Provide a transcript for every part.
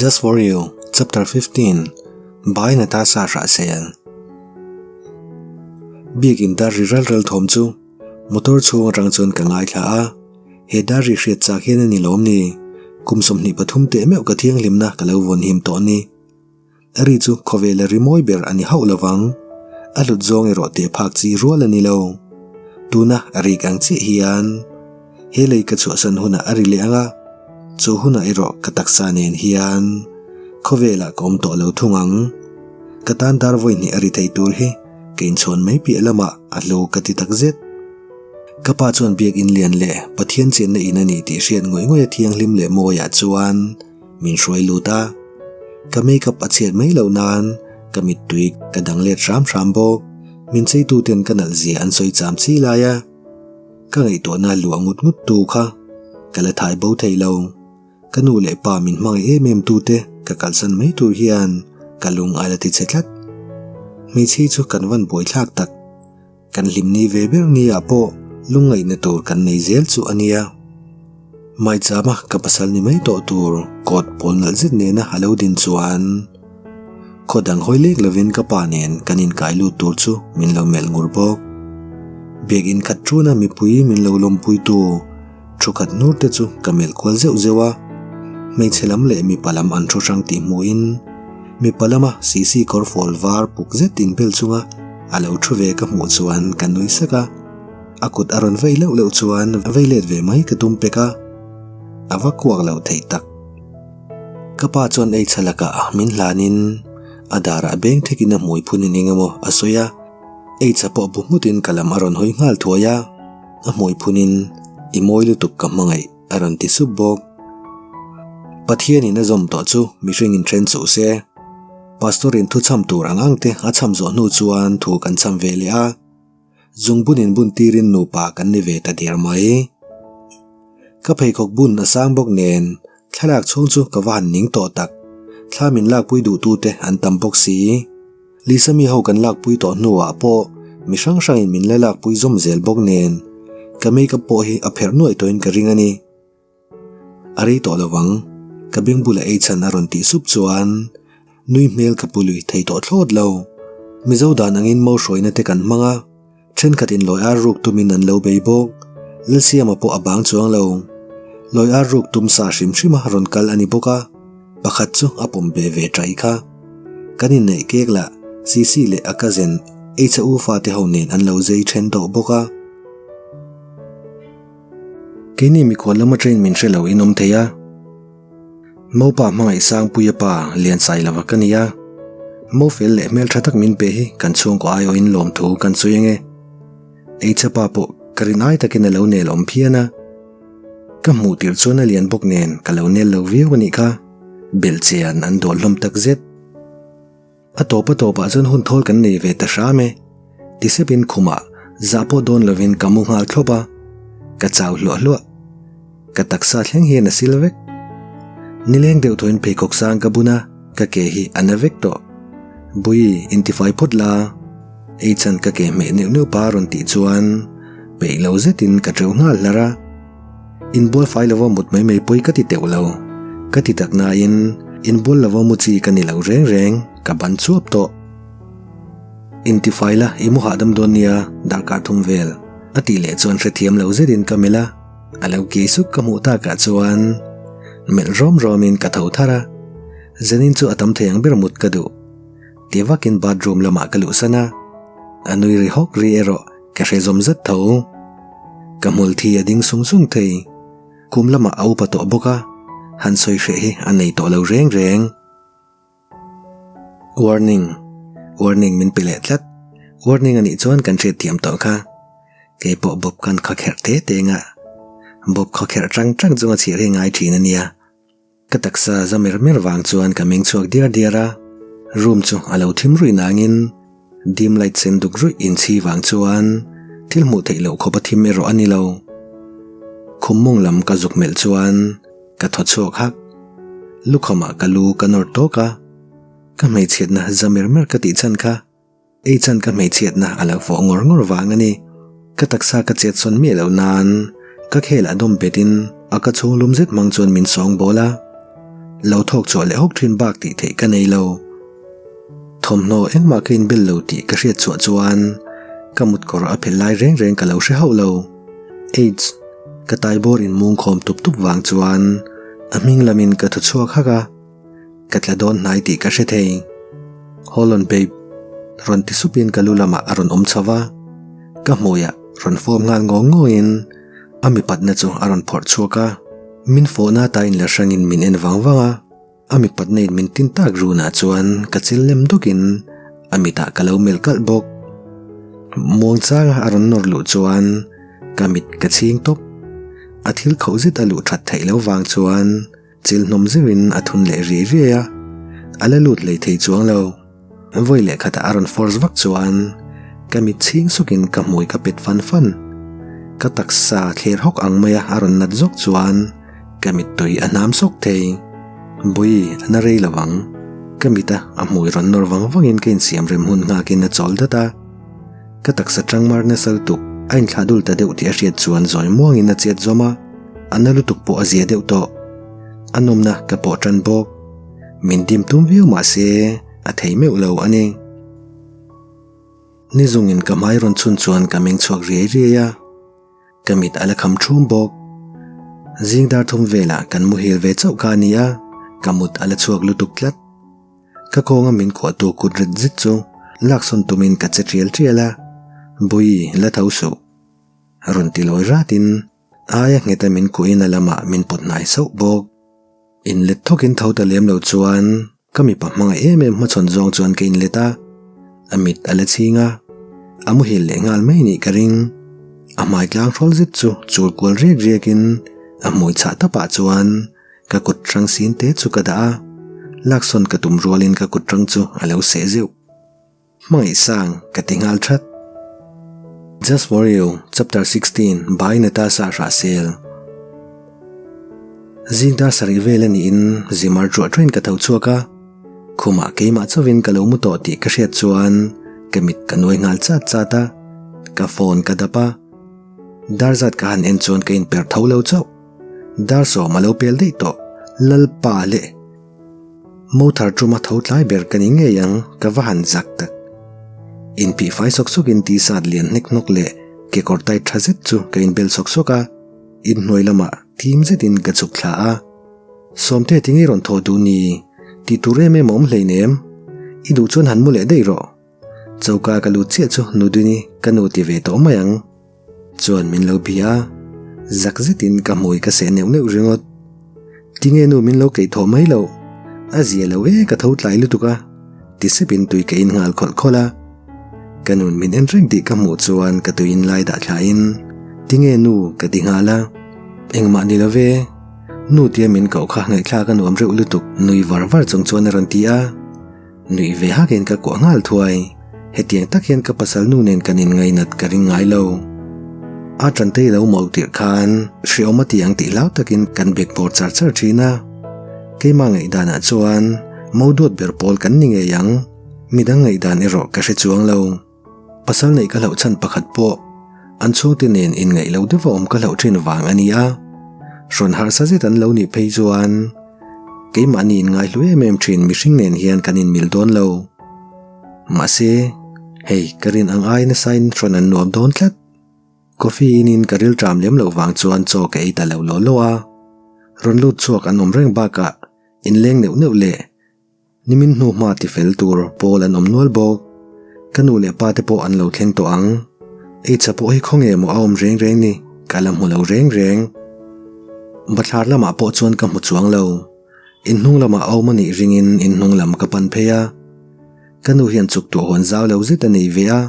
Just for you, Chapter 15, By Natasha Hrahsel. Biakin dar ri ral ral thawm chu motor chhung atang chuan ka ngaithla a, he dar ri hriat chak hian a ni lawm ni, kum 23 teh meuh ka thianghlimna ka lo vawn him tawh ni. A ri chu khawvela ri mawi ber a ni hauh lovang, a hlut zawng erawh teh phak chi rual a ni lo. Tuna a rik ang chiah hian he lei ka chhuahsan hunah a ri leh ang a, chu hunah erawh ka taksa nen hian khawvelah ka awm tawh lo thung ang. Ka tan dar vawi hnih a ri thei tur hi ka inchhawn mai piah lamah a hlu ka ti takzet. Ka pa chuan biakinn lian leh Pathian chenna in a ni tih hriat ngawih ngawih a thianghlim leh mawiah chuan Min hruai lut a, ka makeup a chhiat mai loh nan ka mittui ka dang let hram hram bawk. Min cheitu ten ka nalh zia an sawi cham chi lai a, ka ngaihtuahna luah ngut ngut tu kha ka la thai bo thei lo. Ka nu leh pa min hmangaih em em tu te ka kalsan mai tur hian ka lung a la ti che tlat. Hmeichhi chu kan van buaithlak tak. Kan hlimni ve ber ni ah pawh lungngaihna tur kan nei zel chu a nia. Maichama ka pasal ni mai tawh tur kawt pawl nalh zet nena a lo din chuan khaw dang hawi lek lovin ka pa nen kan inkai lut tur chu min lo melh ngur bawk. Biakinn khat tuna mipui min lo lawmpuitu thu khat hnur te chu ka melh kual zeuh zeuh a, hmeichhe lam leh mipa lam an thu hrang tih hmuhin mipa lama sisi kawr fawl var puk zet inbel chunga a lo thu ve ka hmuh chuan ka nui sak a, a kut a rawn vei leuh leuh chuan vei let ve mai ka tum pek a, a va kuak lo theih tak. Ka pa chuan ei chhalakah min hlanin a darah beng thekin a hmui phunin eng emaw a sawi a, ei cha pawh bu nghutin ka lam a rawn hawi nghal thuai a. A hmui phunin, I mawi lutuk ka hmangaih, a rawn ti sup bawk. Pathianin a zawm tawh chu mihring in then suh se. Pastor-in thu chham tur ang ang te a chham zawh hnu chuan thu kan chham ve leh a. Zungbunin bun tirin nupa kan ni ve ta der mai. Ka pheikhawk bun a sang bawk nen thlalak chhung chu ka va han ning tawh tak. Thla min lakpui duhtute an tam bawk si. Lisa mi ho kan lakpui tawh hnuah pawh mi hrang hrangin min la lakpui zawm zel bawk nen ka makeup pawh hi a pherh nuaih tawhin ka ring a ni. A rei tawh lo vang, ka beng bulah ei chhan a rawn tih sup chuan nui hmel ka pu lui thei tawh thlawt lo. Mizo dan angin mo hruaina te kan hmang a, thenkhatin lawi ar ruk tumin an lo bei bawk. Lalsiama pawh a bang chuang lo. Lawi ar ruk tum sa hrim hrima rawn kal a ni bawk a. Pakhat chu a pawm be ve ṭai kha. Kan inneih kek lah Sisi leh a cousin H-a u fate ho nen an lo zei ṭhen tawh bawk a. Keini mikhual lama train min hre lo in awm thei a. Mopa hmangaih Sangpuia pa Liansailova ka ni a. Mo fel leh hmelṭha tak min pe hi kan chhungkaw aiawhin lawmthu kan sawi ange. H-a pa pawh ka rin ai takin a lo nel awm phian a. Ka hmuh tirh chuan a lian bawk nen ka lo nel lo viau a nih kha, belh chian an dawl hlawm tak zet. A tawp a tawpah chuan hun thawl kan nei ve ta hram e. Tisepin khumah zah pawh dawn lovin ka mu nghal thlawp a, ka chau hluah hluah. Ka taksa thleng hian a sil vek. Nileng deuh thawin pheikhawk sang ka bun a, ka ke hi a na vek tawh. Bui, intifai phawt la. Ei chan ka ke hmeh neuh neuh pa a rawn tih chuan peih lo zetin ka teuh nghal hlar a. Inbual fai lova mut mai mai pawi ka ti teuh lo. Ka ti tak nain inbual lova mu chi ka ni lo reng reng, ka ban chuap tawh. Intifai la, i mu hahdam dawn nia, darkar thum vel. A tih leh chuan hrethiam lo zetin ka melh a, a lo kei suk ka hmuh takah chuan melh rawm rawmin ka tho thar a. Zanin chu a tam thei ang ber mut ka duh. Ti vakin bathroom lamah ka luhsan a, a nui ri hawk ri erawh ka hre zawm zat tho. Ka hmul thi a ding sung sung thei. Kum lamah a upa tawh bawk a, han sawi hreh hi a nei tawh lo reng reng. Warning, warning min pe leh tlat. Warning a nih chuan kan hriat thiam tawh kha. Kei pawh bawp kan khaw kherh te te nga. Bawp khaw kherh tang tang chunga chhiar hi ngai thin a nia. Ka taksa za mer mer vang chuan ka meng chhuak diar diar a, room chu a lo thim ruih nangin dim light sen duk ruih inchhi vang chuan thil hmuh theih loh khawp a thim erawh a ni lo. Khum mawng lam ka zuk melh chuan ka thaw chhuak hak. Lukham ah ka lu ka nawr tawk a, ka hmeichhiatna za mer mer ka tih chhan kha Ei chan ka hmeichhiatna a lo fawh ngawr ngawr vang a ni. Ka taksa ka chet sawn miah loh nan ka khel a dawm betin a ka chhung lum zet hmang chuan min sawng bawl a. Lo thawk chhuah leh hawk thin bak tih theih ka nei lo. Thawmhnaw engmah ka inbel lo tih ka hriat chhuah chuan ka mutkawr a phelh lai reng reng ka lo hre hauh lo. Aids ka taibawr inmung khawm tup tup vang chuan a hming lamin ka thu chhuak hak a, ka tla dawn hnai tih ka hre thei. Hold on babe, rawn ti supin ka lu lamah a rawn awm chho va, ka hmuiah rawn fawm nghal ngawng ngawngin a mipatna chu a rawn phawrh chhuak a, min fawhna ata inla hrangin min en vang vang a. A mipatna in min tin tak runah chuan ka chil lem dawkin a mitah ka lo melh kalh bawk. Muangchanga a rawn nawr luh chuan ka mit ka chhing tawp. A thil khauh zet a luh that theih loh vang chuan chil hnawm zeuhin a thun leh riai riai a, a la lut hlei thei chuang lo. Vawi leh khatah a rawn force vak chuan ka mit chhing sukin ka hmui ka pet fan fan. Ka taksa thler hawk ang maia a rawn nat zawk chuan ka mittui a hnam sawk thei. Bui a na rei lo ang. Ka mita a hmui rawn nawr vang vangin ka insiam rem hun nghakin a chawl dat a. Ka taksa tang mar nasa lutuk a inthlah dul ta deuh tih a hriat chuan zawi muangin a chet zawm a, a na lutuk pawh a zia deuh tawh. A nawmna ka pawh tan bawk. Min dim tum viau mah se a thei meuh lo a ni. Ni zungin ka hmai rawn chhun chuan ka meng chhuak riai riai a, ka mit a la kham thum bawk. Zing dar thum velah kan muhil ve chauh kha a ni a, ka mut a la chhuak lutuk tlat. Ka kawnga min kuahtu kut rit zet chu laksawn tumin ka che tial tial a, Bui, la tho suh. Rawn ti lawi ratin aia ngheta min kuahina lamah min pawt hnai sauh bawk. Inlet thawkin tho ta lem lo chuan ka mipa hmangaih em em hmachhawn zawng chuan ka inlet a, a mit a la chhing a, a muhil leh nghal mai nih ka ring. A hmai tlang hrawl zet chu chul kual riak riakin a hmui chhah tapah chuan ka kut hrang sin te chu ka dah a, laksawn ka tum rualin ka kut hrang chu a lo seh zeuh. Hmangaih sang ka ti nghal that. Just for you, Chapter 16 by Natasha Hrahsel Zing dar sarih vel a niin zimar ṭuah ṭuahin ka tho chhuak a, khumah keimah chauhin ka lo mu tawh tih ka hriat chuan ka mit ka nuai nghal chat chat a, ka phone ka dap a, dar zat ka han en chuan ka inper tho lo chauh. Dar sawm a lo pel daih tawh, Lalpa leh. Motor ṭuma tho tlai ber ka ni ngei ang, ka va han zak tak. Inphih fai sawk sawkin t-shirt lian hnek hnawk leh kekawr tight ṭha zet chu ka inbel sawk sawk a, inhnuai lamah thim zetin ka chhuk thla a. Sawmte tinge rawn thaw duh ni? Tih tur em em a awm hleinem. I duh chuan han mu leh daih rawh. Choka ka lut chiah chu Nudini ka nu ti ve tawh mai ang. Chuan min lo bia a, zak zetin ka hmui ka seh neuh neuh ringawt. Tinge nu min lo keih thawh mai loh? A zia lo e ka tho tlai lutuk a, ti sepin tui ka in nghal khawlh khawlh a. Ka nun min en reng tih ka hmuh chuan ka tui in lai dah thlain, Tinge nu ka ti nghal a. Engmah ni lo ve, nu tia min koh kha ngaihthlak a nuam reuh lutuk nui var var chung chuan a rawn ti a. Nuih ve hakin ka kuah nghal thuai. Hetiang tak hian ka pasal nu nen kan inngainat ka ring ngai lo. A tantei lo mawlh tirh khan hreawm a ti ang tih hlau takin kan bek bawr char char thin a. Keimah ngaihdanah chuan mo duat ber pawl kan ni ngei ang. Midang ngaihdan erawh ka hre chuang lo. Pasal neih ka hlauh chhan pakhat pawh an chhungte nen inngaih lo deuh a awm ka hlauh thin vang a ni a. Hrawn harsa zet an lo nih phei chuan keimahni inngai hlu em em thin mihring nen hian kan inmil dawn lo. Mahse, hei ka rin ang ai nasain hrawn an nuam dawn tlat. Coffee inin ka ril ṭam lem loh vang chuan chaw ka ei ta lo law law a. Rawn lut chhuak an awm reng bakah inleng neuh neuh leh Nimin hnu hma ti fel tur pawl an awm nual bawk. Ka nu leh pa te pawh an lo thleng tawh ang. Eicha pawh hi khawnge maw a awm reng reng ni, ka la hmu lo reng reng. Bathlar lamah pawh chuan ka hmu chuang lo. Inhnung lamah a awm a nih ringin inhnung lam ka pan phei a. Ka nu hian chuk tuah huan zau lo zet a nei ve a.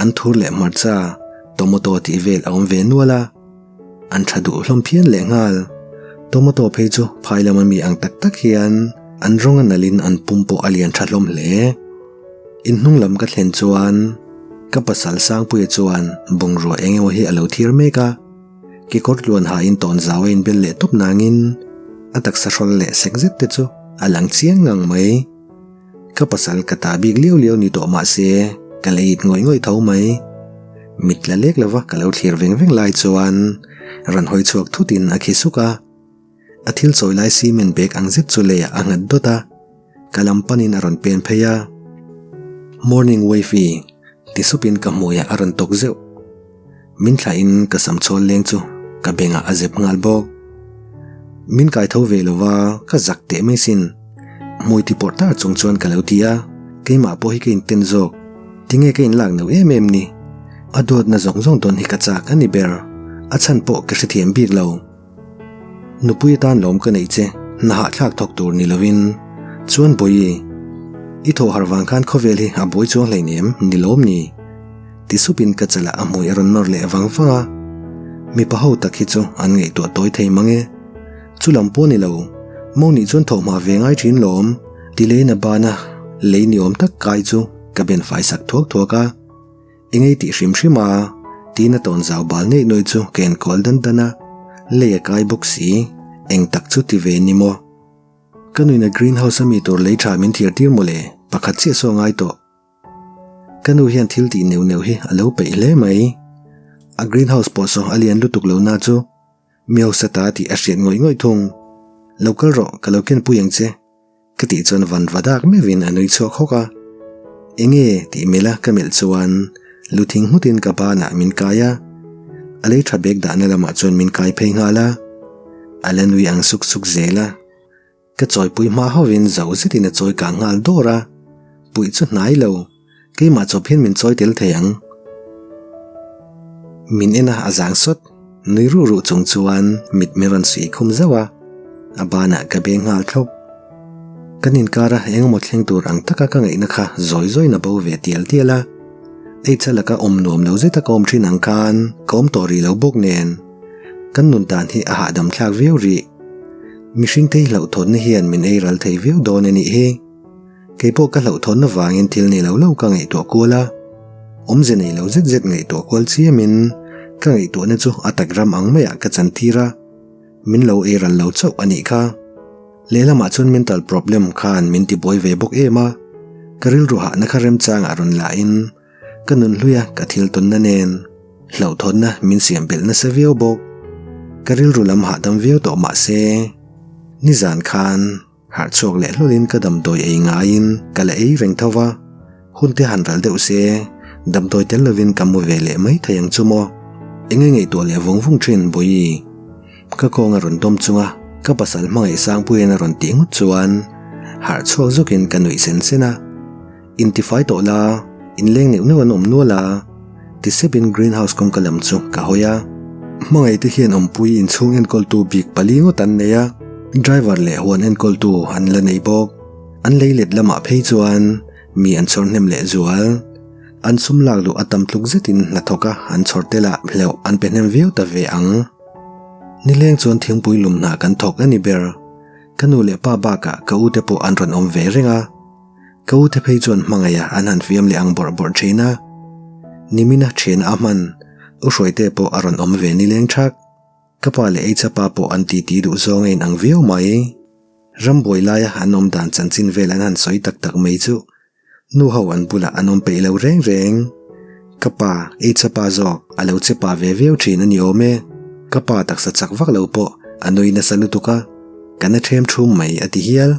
An thur leh hmarcha, tomato tih vel a awm ve nual a, an tha duh hlawm phian leh nghal. Tomato phei chu phai lama mi ang tak tak hian an rawng a nalhin an pum pawh a lian tha hlawm hle. Inhnung lam ka thlen chuan ka pasal Sangpuia chuan bungrua eng emaw hi a lo thir mek a, kekawr tluan hain tawn zau a inbel leh tawp nangin a taksa hrawl leh sek zet te chu a lang chiang ngang mai. Ka pasal ka ta bik liau liau ni tawh mah se ka lei it ngawih ngawih tho mai. Mit tla lek lova ka lo thlir veng veng lai chuan rawn hawi chhuak thutin a khi suk a. A thil chawi lai cement bag ang zet chu leiah a nghat dawt a, ka lam panin a rawn pen phei a. Morning wifey, ti supin ka hmuiah a rawn tawk zeuh. Min thlahin ka sam chhawl leng chu ka bengah a zep nghal bawk. Min kai tho ve lova ka zak teh mai sin. Hmui ti pawrh tar chung chuan ka lo ti a, keimah pawh hi ka inten zawk. Tinge ka inlak no em em ni? A duatna zawng zawng dawn hi ka chak a ni ber. A chhan pawh ka hrethiam bik lo. Nupui atan lawm ka neih che, hna hahthlak thawk tur ni lovin. Chuan Bawihi, i thawh har vang khan khawvel hi a buai chuang hleinem, ni lawm ni? Ti supin ka chalah a hmui a rawn nawr leh vang vang a. Mipa ho tak hi chu an ngaihtuah tawi thei mang e. Chu lam pawh ni lo, mo nih chuan thawh hma ve ngai thin lawm. Ti leiin a ban a, lei ni awm tak kai chu ka ben fai sak thuak thuak a. Engei tih hrim hrim a, tiin a tawn zau bal ngei nuai chu ka enkawl dan dan a, lei a kai bawk si, eng tak chu ti ve ni maw? Ka nuin a greenhouse a mi tur lei tha min thiar tir mawle, pakhat chiah saw ngai tawh. Ka nu hian thil tih neuh neuh hi a lo peih hle mai. A greenhouse pawh saw a lian lutuk lo na chu mi hausa ta tih a hriat ngawih ngawih thung. Lo kal rawh, ka lo kenpui ang che. Ka tih chuan van va dak meuhin a nui chhuak hawk a. Enge tih melh a ka melh chuan lu thing nghutin ka banah min kai a. A lei tha bag dahna lamah chuan min kai phei nghal a. A la nui ang suk suk zel a. Ka chawipui hma hovin zo zetin a chawi kang nghal dawr a, puih chu hnai lo, keimah chawp hian min chawi tel thei ang. Min en a a zang sawt, nui ruh ruh chung chuan mit min rawn sui khum zauh a, a banah ka beng nghal thlawp. Kan inkara engemaw thleng tur ang taka ka ngaihna kha zawi zawiin a bo ve tial tial a, H-a laka awm nuam lo zeta ka awm thin ang khan ka awm tawh rih lo bawk nen, kan nun dan hi a hahdam thlak viau rih. Mihring te hi hlauhthawnna hian min ei ral thei viau dawn a nih hi. Kei pawh ka hlauhthawnna vangin thil nei lo lo ka ngaihtuah kual a. Awmze nei lo zet zet ngaihtuah kual chiamin ka ngaihtuahna chu a tak ram ang maiah ka chantir a. Min lo ei ral lo chauh a nih kha. Lehlamah chuan mental problem khan min tibuai ve bawk em a. Ka rilru hahna kha remchangah rawn lahin Ka nun hlui a, ka thil tawnna nen hlauhthawnna min siam belh nasa viau bawk. Ka rilru lam hahdam viau tawh mah se, nizan khan harh chhuak leh hlawlin ka damdawi ei ngaiin ka la ei reng tho va, hun te han ral deuh se, damdawi tel lovin ka mu ve leh mai thei ang chu maw. Enge ngaihtuah leh vung vung thin Bawihi? Ka kawng a rawn dawm chunga ka pasal hmangaih Sangpuiin a rawn tih ngawt chuan harh chhuak zawkin ka nuih sen sen a. Intifai tawh la, inleng neuh neuh an awm nual a, ti sepin greenhouse kawngka lam chu ka hawi a. Hmangaihte hian awmpui inchhung enkawltu bik pali ngawt an nei a, driver leh huan enkawltu an la nei bawk. An lei let lamah phei chuan mi an chhawr hnem leh zual. An sum lak luh a tam tluk zetin hnathawk a an chhawr tel ah hleuh an pe hnem viau ta ve ang. Nileng chuan thingpui lum hna kan thawk a ni ber. Ka nu leh pa bakah ka ute pawh an rawn awm ve reng a. Ka ute phei chuan hmangaih a an han fiam leh ang bawrh bawrh thin a. Nimina thian a hman, U Hruaite pawh a rawn awm ve nileng thak. Ka pa leh Eichapa pawh an titi duh zawng a inang viau mai. Rambuai laia an awm dan chanchin vel an han sawi tak tak mai chu nu ho an bulah an awm peih lo reng reng. Ka pa, Eichapa zawk a lo che pa ve viau thin a ni awm e. Ka pa taksa chak vak lo pawh a nui nasa lutuk a, ka na ṭhem ṭhum mai a ti hial.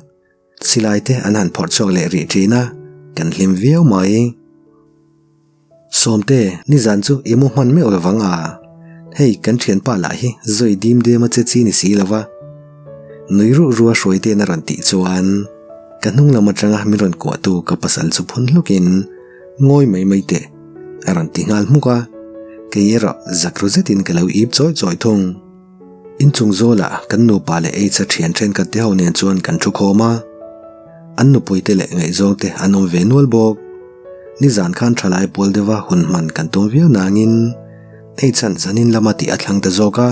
Silai te an han phawrh chhuak leh rih thin a, kan hlim viau mai. Sawmte, nizan chu i mu hman meuh lovang a, hei kan thianpa lah hi zawi dim dem a che chi ni si lova. Nui ruh ruh a hruaite'n a rawn tih chuan ka hnung lam atanga min rawn kuahtu ka pasal chu phun hlukin ngawi mai mai teh a rawn ti nghal hmuk a, kei erawh zak ru zetin ka lo ip chawi chawi thung. Inchung zawlah kan nupa leh H-a thian thenkhat te ho nen chuan kan thu khawm a, an nupuite leh ngaihzawngte an awm ve nual bawk. Nizan khan thalai pual deuha hun hman kan tum viau nangin H-a'n zanin lama tih a thlang ta zawk a,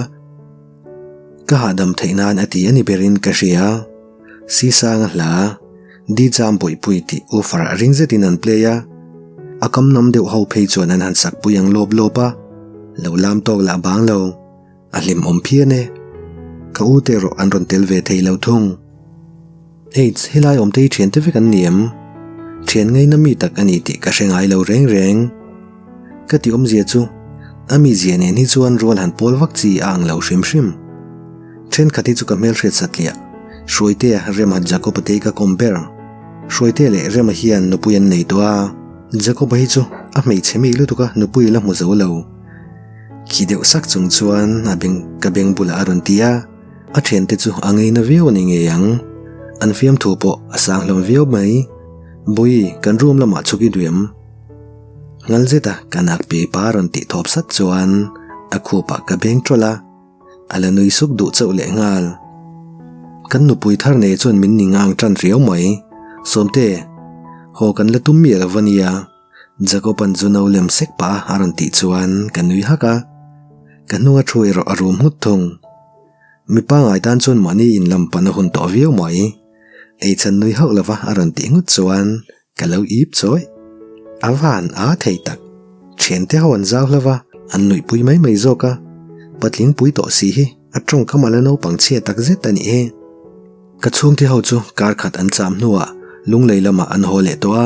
ka hahdam theih nan a ti a ni berin ka hria. Sisanga hla, Di Cham Bawihpui tih offer a ring zetin an play a, a kam nam deuh ho phei chuan an han sakpui ang lawp lawp a, lo lam tawk lah bang lo. A hlimawm phian e. Ka u te erawh an rawn tel ve thei lo thung. Aids, helai awmte hi thiante vek an ni em? Thian ngaina mi tak a ni tih ka hre ngai lo reng reng. Ka ti awmzia chu, a mizia nen hi chuan rual han pawl vak chi a ang lo hrim hrim. Thenkhat hi chu ka hmelhriat satliah, Hruaitea Rema Jacob-a te hi ka kawm ber. Hruaitea leh Rema hian nupui an nei tawh a, Jacob-a hi chu a hmeichhe mi lutuk a nupui la hmu zo lo. Khi deuh sak chung chuan a beng ka beng bulah a rawn ti a, a thiante chu a ngeina viau a ni ngei ang. An fiamthu pawh a sang hlawm viau mai. Bawi, kan room lamah chhuk i duh em? Ngal zeta ka nak pi pa rawn tih thawp sat chuan a khupah ka beng tawlh a, a la nui suk duh chauh leh nghal. Kan nupui thar nei chuan min ni ngang tan riau mai. Sawmte, haw kan la tum miah lo va nia, Jacob-a'n zu no lem sek pah a rawn tih chuan ka nui hak a, ka hnunga thu erawh a rum nghut thung. Mi pangngai tan chuan mahni inlam pan a hun tawh viau mai. Eichhan nui hauh lova a rawn tih nghut chuan Ka lo ip chawi. A van a thei tak. Thiante ho an zau hlauh a, an nuihpui mai mai zawk a. Patling pui tawh si hi a tawngkam a la naupang chhia tak zet a nih hi. Ka chhungte ho chu kar khat an cham hnuah lunglei lamah an haw leh tawh a.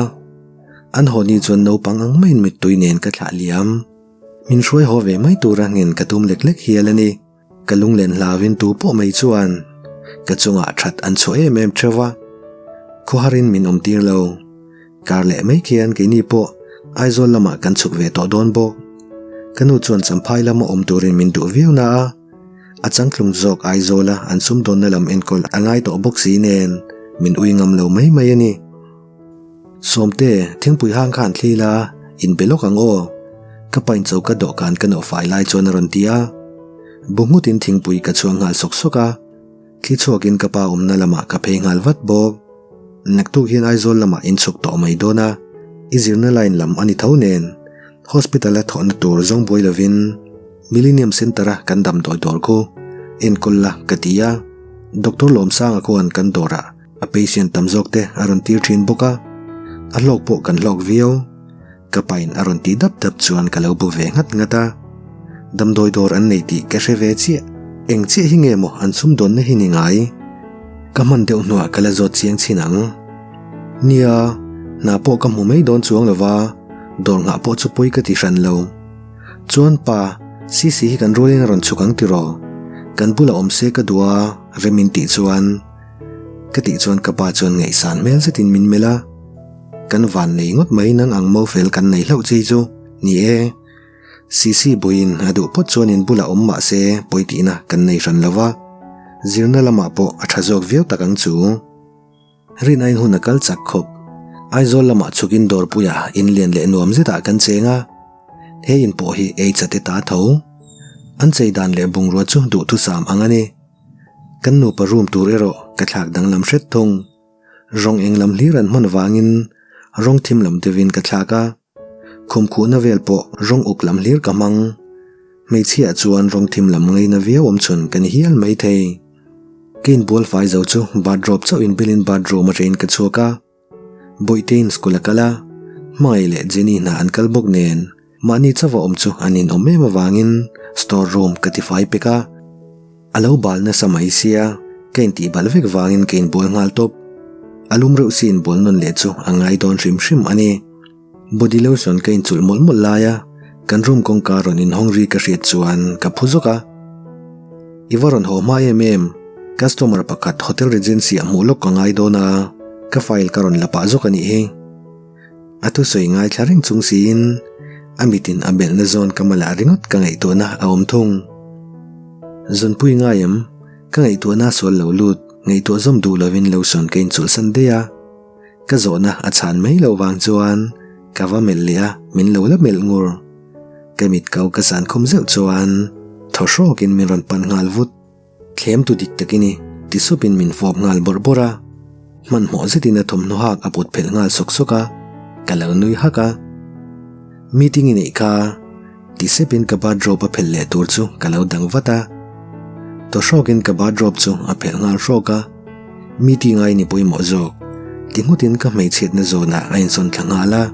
An haw ni chuan naupang ang maiin mittui nen ka thlah liam. Min hruai haw ve mai tura ngen ka tum lek lek hial a ni. Ka lunglen hlauin tu pawh mai chuan ka chungah that an chhuah em em theuh va, khawharin min awm tir lo. Kar leh mai khian keini pawh Aizawl lamah kan chhuk ve tawh dawn bawk. Ka nu chuan Champhai lama awm turin min duh viau na a, a changtlung zawk Aizawla an sumdawnna lam enkawl a ngai tawh bawk si nen min ui ngam lo mai mai a ni. Sawmte, thingpui hang khan thli la, inbe lawk ang aw. Ka pain choka dawhkan ka nawh fai lai chuan a rawn ti a. Bu nghutin thingpui ka chhuang nghal sawk sawk a. Thli chhuakin ka pa awmna lamah ka phei nghal vat bawk. Naktuk hian Aizawl lamah inchhuk tawh mai dawn a, i zirna line lam a ni tho nen. Hospital-a thawhna tur zawng buai lovin Millennium Centre-a kan damdawi dawr khu enkawl la ka ti a. Doctor Lawmsanga khuan kan dawrah A patient tam zawk te a rawn tir thin bawk a, a hlawk pawh kan hlawk viau. Ka pain a rawn tih dap dap chuan ka lo bu ve nghat nghat a. Damdawi dawr an nei tih ka hre ve chiah. Eng chiah hi nge maw an sumdawnna hi ni ngai? Ka hman deuh hnuah ka la zawt chiang chhin ang. Nia, hna pawh ka hmu mai dawn chuang lo va, dawr nghah pawh chu pawi ka ti hran lo. Chuan pa, Sisi hi kan rualin a rawn chhuk ang tiraw? Kan bulah awm se ka duh a, rem in tih chuan. Ka tih chuan ka pa chuan ngaihsan hmel zetin min melh a, Kan van nei ngawt mai nang ang mo fel kan nei hlauh chi chu ni e. Sisi buiin a duh phawt chuan in bulah awm mah se pawi tihna kan nei hran lo va, zirna lamah pawh a tha zawk viau tak ang chu. Rin aiin hun a kal chak khawp. Aizawl lamah chhukin dawrpuia in lian leh nuam zetah kan cheng a, he in pawh hi ei chate ta tho. An chei dan leh bungrua chu duhthusam ang a ni. Kan nupa room tur erawh ka thlak danglam hret thung. Rawng eng lam hlir an hman vangin rawng thim lam deuhin ka thlak a, khum khuhna vel pawh rawng uk lam hlir ka hmang. Hmeichhiah chuan rawng thim lam ngaina viau awm chhun ka ni hial maithei. Ka inbual fai zo chu bathrobe chauh inbilin bathroom atangin ka chhuak a. Bawihteiin school a kal a, Hmangaih leh Jenny hna an kal bawk nen mahni chauha awm chu an inawm em avangin store room ka tifai pek a. A lo bal nasa mai sia, ka intih balh vek vangin ka inbual nghal tawp. A lum reuh si inbual nawn leh chu a ngai dawn hrim hrim a ni. Body lotion ka inchulh mawlh mawlh lai a, kan room kawngka rawn inhawng ri ka hriat chuan ka phu zawk a. I va rawn haw hma em em, customer pakhat Hotel Regency ah hmuh lawk ka ngai dawn a, ka file ka rawn la pah zawk a nih hi. A thusawi ngaithla reng chung siin a mitin a belhna zawn ka malah ringawt ka ngaihtuahna a awm thung. Zawnpui ngai em? Ka ngaihtuahna a sual lo lut, ngaihtuah zawm duh lovin lotion ka inchulhsan daih a. Ka zawhna a chhan mai loh vang chuan ka va melh leh a, min lo la melh ngur. Ka mit kau ka san khum zeuh chuan thaw hrawkin min rawn pan nghal vut. Thlem tu dik tak i ni, ti supin min fawp nghal bawrh bawrh a. Hmanhmawh zetin a thawmhnaw hak a put phelh nghal sawk sawk a, ka lo nui hak a. Meeting i neih kha. Ti sepin ka bathrobe a phelh leh tur chu ka lo dang vat a. Thaw hrawkin ka bathrobe chu a phelh nghal hrawk a. Meeting ai ni pawimawh zawk. Ti nghutin ka hmeichhiatna zawnah a insawn thla nghal a.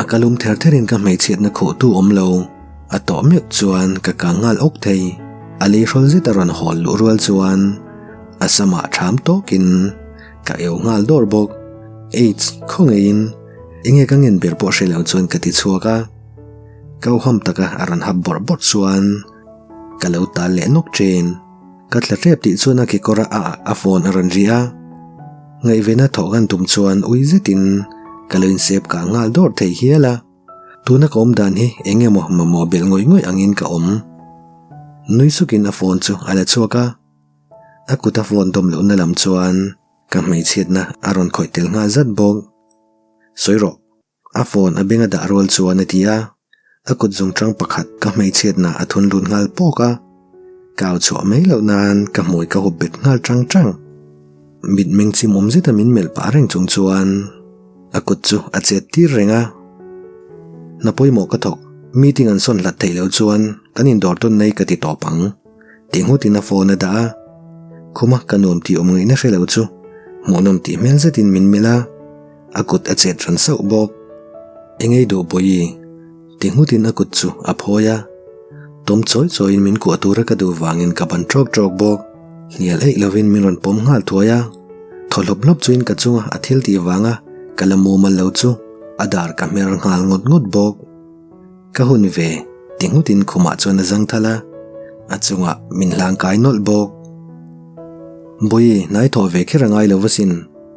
A ka lum ther therin ka hmeichhiatna khuhtu awm lo. A tawh meuh chuan ka kang nghal awk thei. A lei hrawl zet a rawn hawl luh rual chuan a samah ṭham tawkin ka eu nghal dawr bawk. Aids khawngeiin enge ka ngen ber pawh hre lo chuan ka ti chhuak a. Kauham taka a rawn hap bawrh bawrh chuan ka lo tal leh nawk thin. Ka tla tep tih chuan a kekawr a a phone a rawn ri a. Ngaihvena thawh kan tum chuan ui zetin ka lo insep kah nghal dawr thei hial a. Tuna ka awm dan hi eng emaw mamawh belh ngawih ngawih angin ka awm. Nui sukin a phone chu a la chhuak a. A kut a phone dawm lohna lam chuan ka hmeichhiatna a rawn khawih tel nghal zat bawk. Sawi rawh. A phone a beng a dah rual chuan a ti a, a kut zungṭang pakhat ka hmeichhiatna a thun lut nghal pawk a, ka au chhuah mai loh nan ka hmui ka hup bet nghal ṭang ṭang. Mitmeng chimawm zeta min melh pah reng chung chuan a kut chu a chet tir reng a. Hna pawimawh ka thawk, meeting an sawn hlat theih loh chuan kan indawr tawn nei ka ti tawp ang. Ti nghutin a phone a dah a, khuma ka nuam tih awm ngaihna hre lo chu hmuhnawm tih hmel zetin min melh a. A kut a chet ran sauh bawk. Engei duh Bawihi? Ti nghutin a kut chu a phawi a. Tawm chawi chawiin min kuah tura ka duh vangin ka ban ṭawk ṭawk bawk. Hnial eih lovin min rawn pawm nghal thuai a. Thaw hlawp hlawp chuin ka chunga a thil tih vanga ka la mumal lo chu a dar ka hmer nghal ngawt ngawt bawk. Ka hun ve, ti nghutin khumah chuan a zang thal a, a chungah min hlang kai nawlh bawk. Bawihi, hnai thawh ve kher a ngai lo va sin.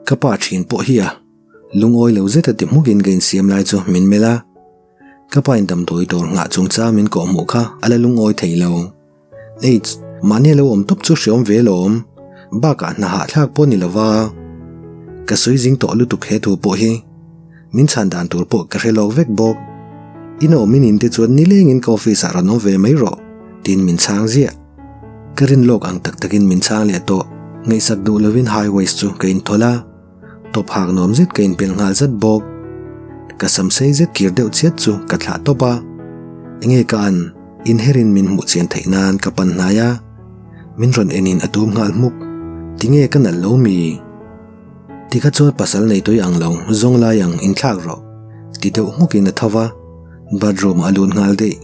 Ka pa thin pawh hi a lungawi lo zet a ti hmukin ka insiam lai chu min melh a, ka pa in damdawi dawr nghah chungchang min kawh hmuh kha a la lungawi thei lo. Aids, mahni a lo awm tawp chu hreawm ve lawm, bakah hna hahthlak pawh ni lova ka sawi zing tawh lutuk he thu pawh hi min chhan dan tur pawh ka hre lawk vek bawk. Ina awm in in te chuan nilengin ka office ah rawn awm ve mai rawh tiin min chhang ziah. Ka rin lawk ang tak takin min chhang leh tawh. Ngaihsak duh lovin highways chu ka inthawlh a, tawp hak nuam zet ka inpelh nghal zat bawk. Ka sam sei zet kir deuh chiat chu ka thlah tawp a, enge ka an inherin min hmuh chian theih nan ka pan hnai a, min rawn enin a tum nghal hmuk. Tinge ka nalh lo mi? Tikha chuan pasal nei tui ang lo zawng lai ang inthlak rawh ti deuh hmukin a tho va, bathroom ah a lut nghal daih.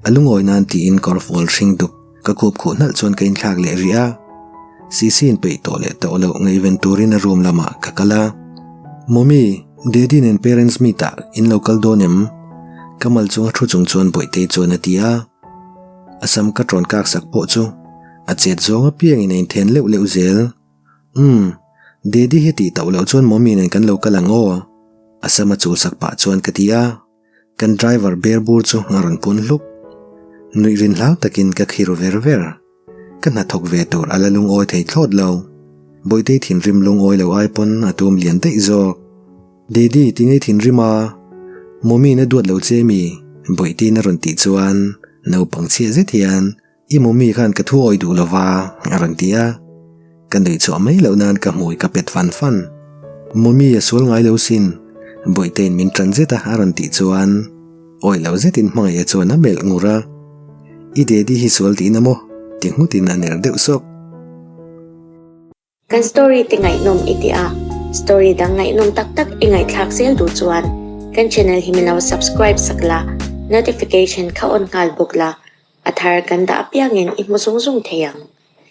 A lungawi nan tiin kawrfual hring duk ka khup khuh hnalh chuan ka inthlak leh rih a. Sisi in peih tawh leh tawh loh ngaihven turin a room lamah ka kal a. Mommy, Daddy nen parents meet ah in lo kal dawn em? Ka mal chunga thu chung chuan Bawihtei chuan a ti a. A sam ka tawn kak sak pawh chu a chet zawng apiangin a inthen leuh leuh zel. Umm, Daddy hi tih tauh loh chuan Mommy nen kan lo kal ang aw. A sam a chul sak pah chuan ka ti a. Kan driver ber bur chu a rawn pun hluk. Nuih rin hlau takin ka khir ver ver. Ka hnathawk ve tur a la lungawi thei thlawt lo. Bawihtei thinrim lungawi lo ai pawn a tum lian daih zawk. Daddy tinge thinrim a? Mommy in a duat lo che mi? Bawihteiin a rawn tih chuan naupang chhiah zet hian I mummy khan ka thu awi duh lova a rawn ti a, ka nuih chhuah mai loh nan ka hmui ka pet fan fan. Mummy a sual ngai lo sin, Bawihtein min tan zet a a rawn tih chuan awi lo zetin hmangaih a chuan a melh ngur a. I daddy hi sual tihna maw? ti nghutin a ner deuh sawk. Kan story te ngaihnawm i ti a, story dang ngaihnawm tak tak i ngaihthlak zel duh chuan kan channel hi min lo subscribe sak la, notification kha on nghal bawk la, a thar kan dah apiangin i hmu zung zung thei ang.